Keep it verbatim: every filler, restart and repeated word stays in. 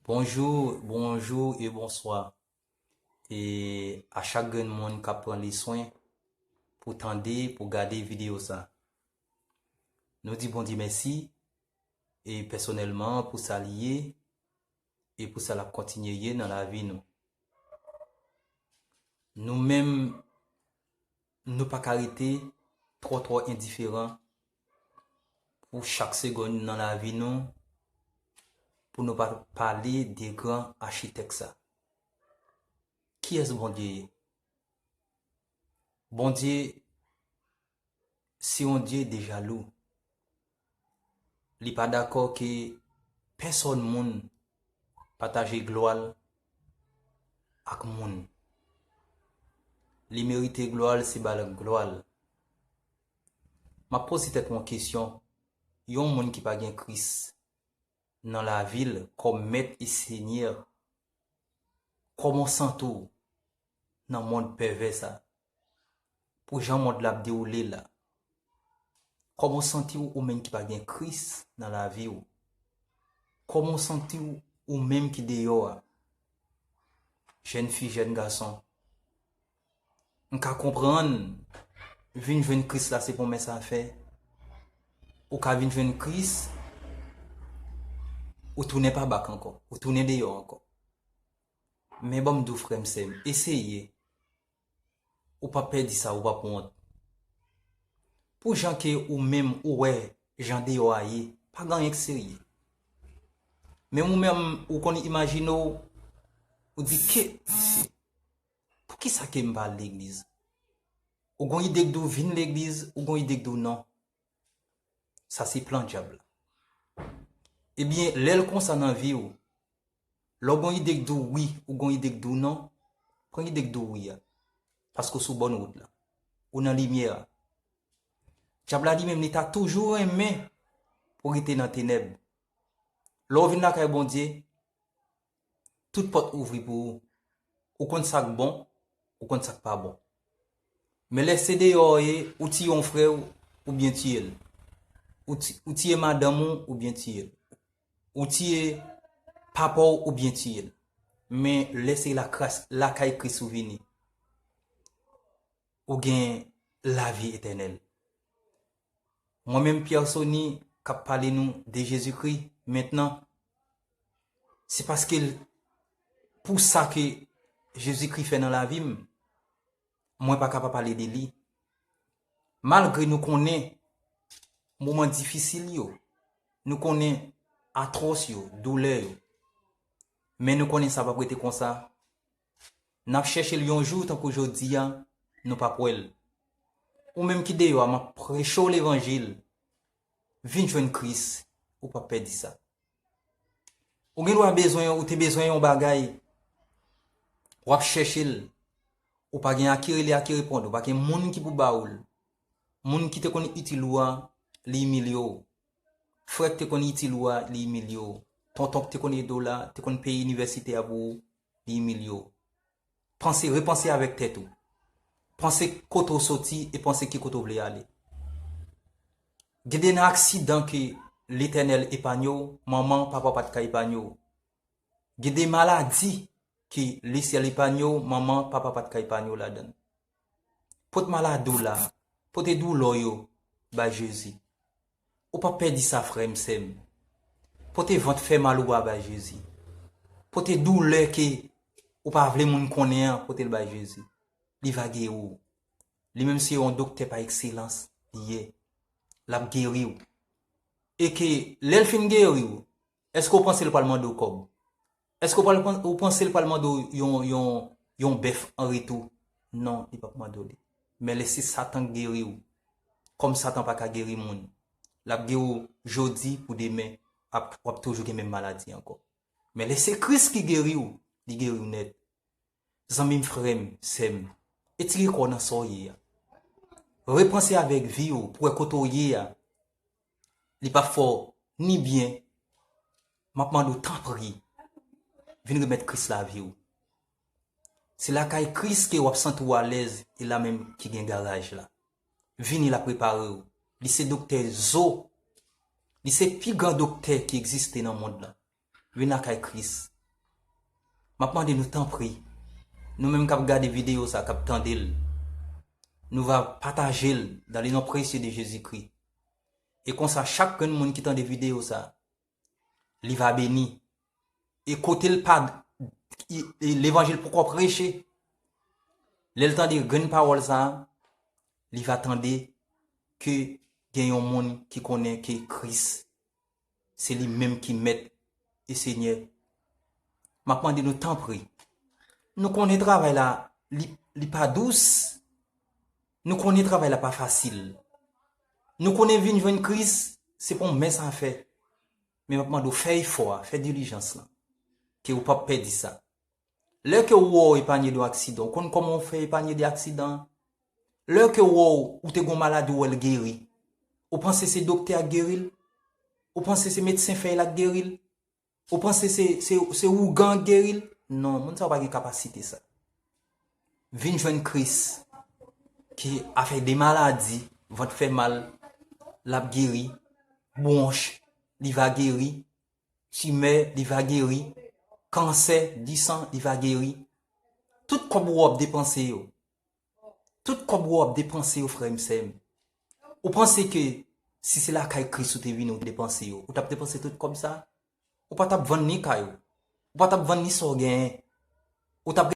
Bonjou, bonjou e bonswa. E a chak grenn moun k ap pran li swen pou tande, pou gade videyo sa. Nou di Bondye mèsi, e pèsonèlman pou sa li ye, e pou sa l ap kontinye ye nan lavi nou. Nou menm, nou pa ka rete twò, twò endiferan pou chak segonn nan lavi nou, pou nou pa pale de gran achitèk sa. Kiyès Bondye ye? Bondye se yon Dye de jalou. Li pa dakò ke pèsòn moun pataje glwa l ak moun. Li merite glwa l, se ba l glwa l. M ap poze tèt mwen yon kesyon, yon moun ki pa gen Kris nan lavi l kòm mèt e senyè, kòman w santi w nan mond pèvè sa? Pou jan mond la ap dewoule la, kòman w santi w ou menm ki pa gen Kris nan lavi w? Kòman w santi w ou menm ki deyò a? Jèn fi, jèn gason, m ka konprann vin jwenn Kris la se pwomès a fè. Ou ka vin jwenn Kris, ou tounen pa bak ankò, ou tounen deyò ankò. Men ban m di w, frè m, sè m, eseye. Ou p ap pèdi sa, ou p ap wont. Pou jan ke ou menm ou wè jan deyò a ye, pa gen anyen k serye. Men ou menm, ou konn imajine w, ou di, ke, mesye, poukisa ke m pa al legliz? Ou gon ide k di w vin legliz, ou gon ide k di w non. Sa se plan dyab la. Ebyen, lè l konsa nan vi w, lè w gon ide k di w wi, ou gon ide k di w non, pran ide k di w wi a. Paske w sou bòn wout la. Ou nan limyè a. Dyab la li menm, li ta toujou renmen pou w rete nan tenèb. Lè w vin lakay Bondye, tout pòt ouvri pou ou. Ou konn sa k bon, ou konn sa k pa bon. Men lè se deyò w ye, ou tiye yon frè w, oubyen tiye l. Ou ti-, ou tiye madanm ou, oubyen tiye l. Ou tiye papa w, oubyen tiye l. Men lè se lakras-, lakay Kris ou vini, ou gen lavi etènèl. Mwen menm, Pierre Sony, k ap pale nou de Jezikri mentnan, se paske l, pou sa ke Jezikri fè nan lavi m, mwen pa ka pa pale de li. Malgre nou konnen moman difisil yo, nou konnen atwòs yo, doulè yo, men nou konnen sa p ap rete konsa. N ap chèche l yon jou, tankou jodi a, nou p ap wè l. Ou menm ki deyò a, m ap preche w levanjil. Vin jwenn Kris, ou p ap pèdi sa. Ou gen dwa bezwen, ou te bezwen yon bagay, w ap chèche l, ou pa gen a ki rele, a ki reponn, ou pa gen moun ki pou ba ou l. Moun ki te konn itil ou a, li imilye w. Frè k te konn itil ou a, li imilye w. Tonton k te konn ede w la, te konn peye inivèsite a pou ou, li imilye w. Panse, repanse avèk tèt ou. Panse kote w soti e panse ki kote w vle ale. Gen de nan aksidan ke Letènèl epanye w, manman, papa pa t ka epanye w. Gen de maladi ke lesyèl epanye w, manman, papa pa t ka epanye w ladan l. Pote maladi w la, pote doulè w yo bay Jezi. Ou p ap pèdi sa, frè m, sè m. Pote vant fè mal ou a bay Jezi. Pote doulè ke ou pa vle moun konnen an, pote l bay Jezi. Li va geri w. Li menm se yon doktè pa ekselans li ye. L ap geri w. E ke lè l fin geri w, èske w panse l pral mande w kòb? Èske w pral pan-, ou panse l pral mande w yon, yon, yon bèf an retou? Non, li p ap mande w li. Men lè se Satan k geri w, kòm Satan pa ka geri moun, l ap geri w jodi pou demen, ap, w ap toujou gen menm maladi ankò. Men lè se Kris ki geri w, li geri w nèt. Zanmi m, frè m, sè m, etire kò w nan sa w ye a. Repanse avèk vi w pou wè kote w ye a. Li p ap fè w ni byen. M ap mande w, tanpri, vin remèt Kris lavi w. Se lakay Kris ke w ap santi w alèz, e la menm ki gen garaj la. Vini, l ap repare w. Li se doktè zo. Li se pi gran doktè ki egziste nan mond lan. Vin lakay Kris. M ap mande nou tanpri, nou menm k ap gade videyo sa, k ap tande l, nou va pataje l dans le nom précieux de Jésus-Christ. E konsa, chak grenn moun ki tande videyo sa, li va beni. E kote l pa, e, e levanjil poko preche, lè l tande grenn pawòl sa, li va tande ke gen yon moun ki konnen ke Kris se li menm ki mèt e senyè. M ap mande nou tanpri. Nou konnen travay la, li, li pa dous. Nou konnen travay la pa fasil. Nou konnen vin jwenn Kris, se pa yon mens a fè. Men m ap mande w fè efò a, fè dilijans lan. Ke ou p ap pèdi sa. Lè ke ou wè w epanye de aksidan, ou konn kòman w fè epanye de aksidan? Lè ke ou wè w, ou te gon maladi, ou wè l geri. Ou panse se doktè a k geri l? Ou panse se medsen fèy la k geri l? Ou panse se, se, se ougan k geri l? Non, moun sa yo pa gen kapasite sa. Vin jwenn Kris, ki afè de maladi, vant fè mal, l ap geri, bwonch, li va geri, timè, li va geri, kansè di san, li va geri. Tout kòb ou ap depanse yo, tout kòb ou ap depanse yo, frè m, sè m, ou panse ke si se lakay Kris ou te vini, ou te depanse yo, ou t ap depanse tout kòb sa? Ou pa t ap vann ni kay ou. Ou pa t ap vann ni sa w genyen. Ou t ap